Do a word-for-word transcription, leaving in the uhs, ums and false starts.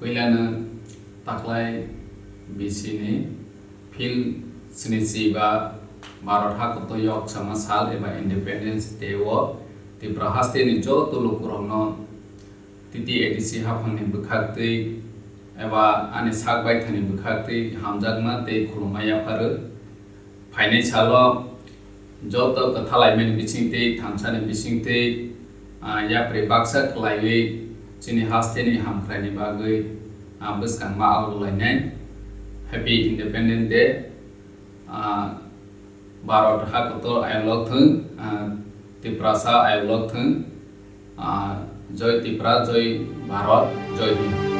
Puilano taklai bisini phil snichi ba Bharat hakoto yoksama sal eba Independence Day o Tripura hasteni joto lukurokno T T A D C haphangni bwkhaktwi eba ani sak baithani bwkhaktwi hamjakma tei khulumma yapharwi. Phainai salo joto kwthalaimani bisingtwi, thansani bisingtwi, ah, yapri baksa khlaiwi chini hasteni hamkraini bagwi, ah, bwskangma algolainai. Happy Independence Day. Ah, Bharat hakotor ayolok thung, ah, Tiprasa ayolok thung, ah, Joy Tripura, Joy Bharat, Joy Hind.